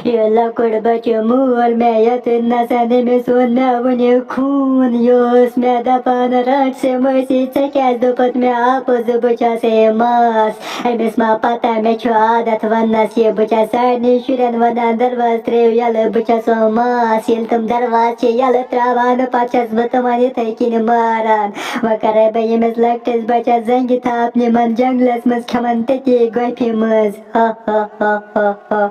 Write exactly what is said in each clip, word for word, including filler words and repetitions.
یہِ لۄکُٹ بچہٕ مول مےٚ یتھ نسن، أمِس ووٚن مےٚ وُنہِ خوٗن۔ یہِ اوس مےٚ دپان، "رٹ سے مٲسی، ژےٚ کیٛازِ دوٚپُتھ مےٚ اپُز، بہٕ چھسے ماس؟" أمِس ما پتہ مےٚ چھُ عادت وننس، یہِ بہٕ چھس سارنٕے شُرٮ۪ن ونان، "دروازٕ ترٲیِو یلہٕ، بہٕ چھسو ماس۔" ییٚلہِ تِم دروازٕ چھِ یلہٕ تراوان، پتہٕ چھس بہٕ تِمن یِتھے کِنۍ ماران۔ وۄنۍ کرے بہٕ ییٚمِس لۄکٹِس بچس زنٛگہِ تھپھ، نِمن جنگلس منٛز، کھٮ۪من تٔتی گۄپھِ منٛز۔ ہا ہا ہا ہا ہا۔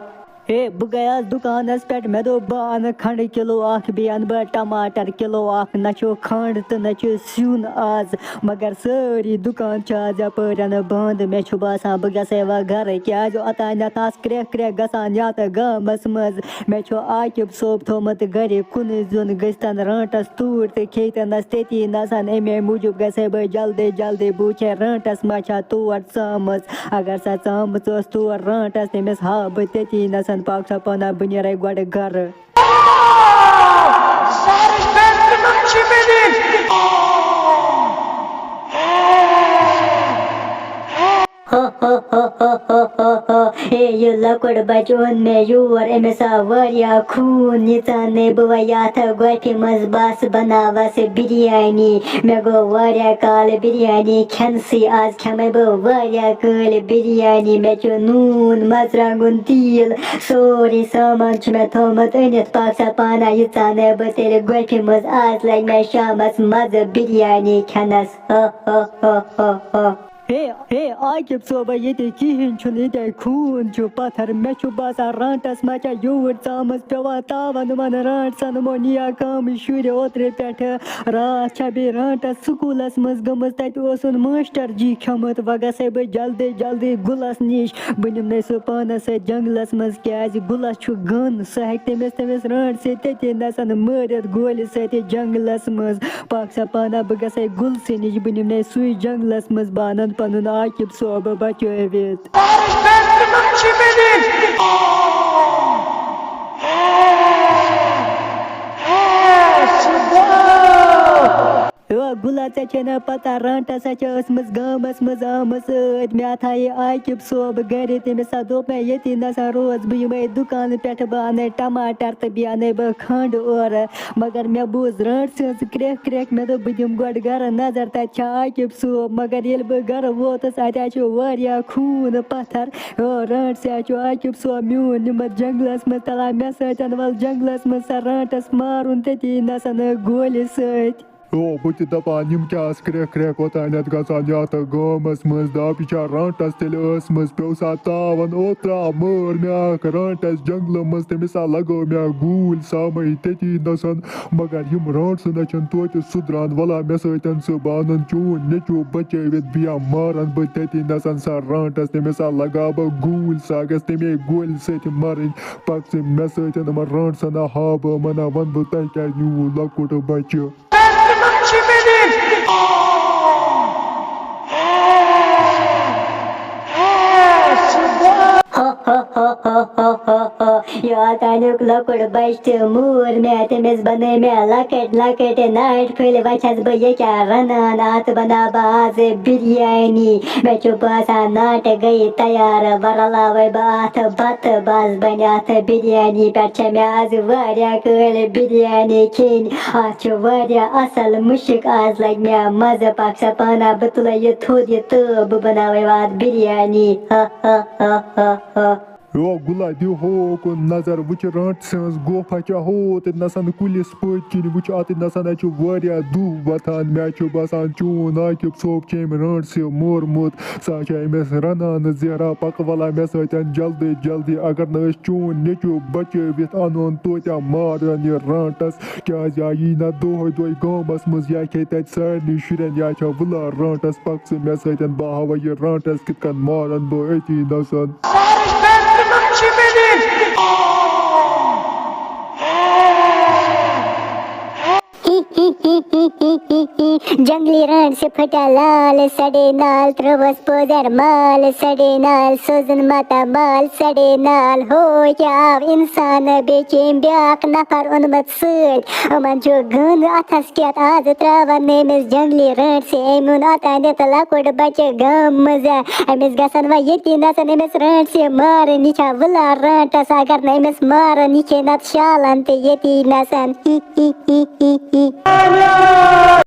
ہے، بہٕ گٔیاس دُکانس پٮ۪ٹھ، مےٚ دوٚپ، بہٕ اَنہٕ کھنٛڈٕ کِلوٗ اکھ، بیٚیہِ اَنہٕ بہٕ ٹماٹر کِلوٗ اکھ۔ نہ چھُ کھنٛڈ تہٕ نہ چھُ سیُن آز، مگر سٲری دُکان چھِ آز یپٲرۍ بنٛد۔ مےٚ چھُ باسان، بہٕ گژھے وۄنۍ گرٕ، کیازِ اوٚتانٮ۪تھ آسہٕ کرٛٮ۪کھ کرٛٮ۪کھ گژھان یتھ گامس منٛز۔ مےٚ چھُ عاقب صٲب تھوٚومُت گرِ کُنُے زوٚن، گٔژھتن رانٛٹس توٗرۍ تہٕ کھیٚیتنس تٔتی نسن۔ امے موٗجوٗب گژھے بہٕ جلدی جلدی، بہٕ وٕچھے رانٛٹس ما چھا تور ژامٕژ۔ اگر سۄ ژامٕژ ٲس تور رانٛٹس، تٔمِس ہاو بہٕ تٔتی نسن۔ پاک سا پانہ، بہٕ نیرے گۄڈٕ گرٕ۔ ہے، یہِ لۄکُٹ بچہٕ اوٚن مےٚ یور، أمِس آو واریاہ خوٗن۔ ییٖژاہ نَے بہٕ وۄنۍ یَتھ گۄپھِ منٛز بَس بَناوَس بِریانی۔ مےٚ گوٚو واریاہ کال بِریانی کھٮ۪نسٕے، آز کھٮ۪مَے بہٕ واریاہ کٲلۍ بِریانی۔ مےٚ چھُ نوٗن، مَرژٕوانٛگُن، تیٖل، سورُے سامان چھُ مےٚ تھوٚومُت أنِتھ۔ پَکھ سا پانہ، ییٖژاہ نَے بہٕ تیٚلہِ گۄپھِ منٛز، آز لَگہِ مےٚ شامَس مَزٕ بِریانی کھٮ۪نَس۔ ہا، ہا، ہا، ہا، ہا۔ ہے، ہے، عاقب صٲبہ، ییٚتہِ کِہیٖنۍ چھُنہٕ، ییٚتہِ خوٗن چھُ پَتھر۔ مےٚ چھُ باسان، رانٛٹَس ما چھےٚ یوٗرۍ ژامٕژ، پٮ۪وان تاوَن وَنہٕ رانٛٹسَن یِمو نِیا کامٕے شُرۍ اوترٕ پٮ۪ٹھٕ۔ راتھ چھےٚ بیٚیہِ رانٛٹَس سکوٗلَس منٛز گٔمٕژ، تَتہِ اوسُن ماسٹر جی کھیوٚمُت۔ وۄنۍ گژھے بہٕ جلدی جلدی گُلَس نِش، بہٕ نِمنَے سُہ پانَس سۭتۍ جنٛگلَس منٛز، کیٛازِ گُلَس چھُ گَن، سُہ ہیٚکہِ تٔمِس، تٔمِس رانٛٹسٕے تٔتی نَسَن مٲرِتھ گولہِ سۭتۍ جنٛگلَس منٛز۔ پاک سا پانہ، بہٕ گژھے گُلسٕے نِش، بہٕ نِمنَے سُے جنٛگلَس منٛز، بہٕ اَنَن پَنُن عاقب صٲب بچٲوِتھ۔ ہے گُلا، ژےٚ چھے نہ پتہ، رانٛٹس ہا چھِ ٲسمٕژ گامس منٛز آمٕژ سۭتۍ۔ مےٚ تھایے عاقب صٲب گرِ، تٔمِس ہا دوٚپ مےٚ، ییٚتی نسا روز بہٕ، یِمے دُکانہٕ پٮ۪ٹھٕ بہٕ اَنَے ٹماٹر تہٕ بیٚیہِ اَنَے بہٕ کھنٛڈ اورٕ۔ مگر مےٚ بوٗز رانٛٹہٕ سٕنٛز کرٛٮ۪کھ کرٛٮ۪کھ، مےٚ دوٚپ، بہٕ دِمہٕ گۄڈٕ گرٕ نظر، تَتہِ چھا عاقب صٲب۔ مگر ییٚلہِ بہٕ گرٕ ووتُس، اَتہِ ہا چھُ واریاہ خوٗن پتھر۔ ہو، رانٛٹہٕ سٕے ہا چھُ عاقب صٲب میون نِمُت جنٛگلس منٛز، تَلہ مےٚ سۭتۍ وَل جنٛگلس منٛز، سا رانٛٹس مارُن تٔتی نسَن گولہِ سۭتۍ۔ او، بہٕ تہِ دَپان، یِم کیٛاہ آسہٕ کرٛٮ۪کھ کرٛٮ۪کھ اوٚتانٮ۪تھ گژھان یَتھ گامَس منٛز؟ دَپ، یہِ چھا رانٛٹَس تیٚلہِ ٲسمٕژ؟ پیوٚو سا تاوَن، اوترٕ آو مٲر مےٚ اَکھ رانٛٹَس جنٛگلہٕ منٛز، تٔمِس ہا لَگٲو مےٚ گوٗلۍ سامٕے تٔتی نَسَن۔ مگر یِم رانٛٹسہٕ نہ چھِنہٕ توتہِ سُدران، وَلا مےٚ سۭتۍ سُہ بَنُن چون نیٚچوٗ بَچٲوِتھ، بیا مارَن بہٕ تٔتی نَسَن سا رانٛٹَس، تٔمِس ہا لَگاو بہٕ گوٗلۍ، سا گژھِ تَمے گولہِ سۭتۍ مَرٕنۍ۔ پَتہٕ ژٕ مےٚ سۭتۍ یِمَن رانٛٹسَن ہا ہاو بہٕ، یِمَن ہا وَنہٕ بہٕ تۄہہِ کیٛازِ نیوٗوُ لۄکُٹ بَچہٕ۔ یہِ اوتانیُک لۄکُٹ بچہٕ تہِ موٗر مےٚ، تٔمِس بنٲے مےٚ لۄکٕٹۍ لۄکٕٹۍ ناٹۍ پھٔلۍ۔ وۄنۍ چھَس بہٕ یہِ کیٛاہ رَنان؟ اَتھ بَناو بہٕ آزٕ بِریانی۔ مےٚ چھُ باسان، ناٹہٕ گٔیہِ تیار، وۄنۍ رَلاوَے بہٕ اَتھ بَتہٕ۔ بَس بَنہِ اَتھ بِریانی پٮ۪ٹھ۔ چھےٚ مےٚ آزٕ واریاہ کٲلۍ بِریانی کھیٚنۍ۔ اَتھ چھُ واریاہ اَصٕل مُشُک۔ آز لَگہِ مےٚ مَزٕ۔ پَکھ سا پانہ، بہٕ تُلَے یہِ تھوٚد یہِ تہٕ بہٕ بَناوَے واتھ بِریانی۔ ہا، ہا، ہا، ہا، ہا۔ او گُلا، دِ ہوکُن نظر، وٕچھ رانٛٹہٕ سٕنٛز گۄپھ ہا چھےٚ ہوتَتھ نَسَن کُلِس پٔتۍ کِنۍ۔ وٕچھ اَتٮ۪تھ نَسَن ہا چھُ واریاہ دُہ وۄتھان۔ مےٚ چھُ باسان، چون عاقب صٲب چھُ أمۍ رانٛٹہٕ سٕے مورمُت۔ سُہ ہا چھُ أمِس رَنان زیرہ۔ پَکہٕ وَلا مےٚ سۭتۍ جلدی جلدی، اگر نہٕ أسۍ چون نیٚچوٗ بَچٲوِتھ اَنون، توتہِ مارَن یہِ رانٛٹَس۔ کیٛازِ آیی نہ دۄہَے دۄہَے گامَس منٛز، یا کھے تَتہِ سارنٕے شُرٮ۪ن، یا چھا وٕلا رانٛٹَس۔ پَکھ ژٕ مےٚ سۭتۍ، بہٕ ہاوَے یہِ رانٛٹَس کِتھ کٔنۍ مارَن بہٕ أتی نَسَن۔ جنگلی رانٛٹسہِ پھٕٹیا لال سڑے نال، ترٛووس پوزر مال سڑے نال، سوزُن ماتا مال سڑے نال۔ ہو کیٛاہ آو انسان، بیٚیہِ چھِ أمۍ بیٛاکھ نفر اوٚنمُت سۭتۍ۔ یِمن چھُ گُن اَتھس کٮ۪تھ، آز ترٛاوَن نہٕ أمِس جنگلی رانٛٹسہِ، أمۍ اوٚن اوٚتانٮ۪تھ لۄکُٹ بچہٕ گامہٕ منٛز۔ أمِس گژھن وۄنۍ ییٚتی نسن أمِس رانٛٹسہِ مارٕنۍ، یہِ چھا وٕلا رانٛٹس، اگر نہٕ أمِس مارن، یہِ کھے نتہٕ شالن تہِ ییٚتی نسن۔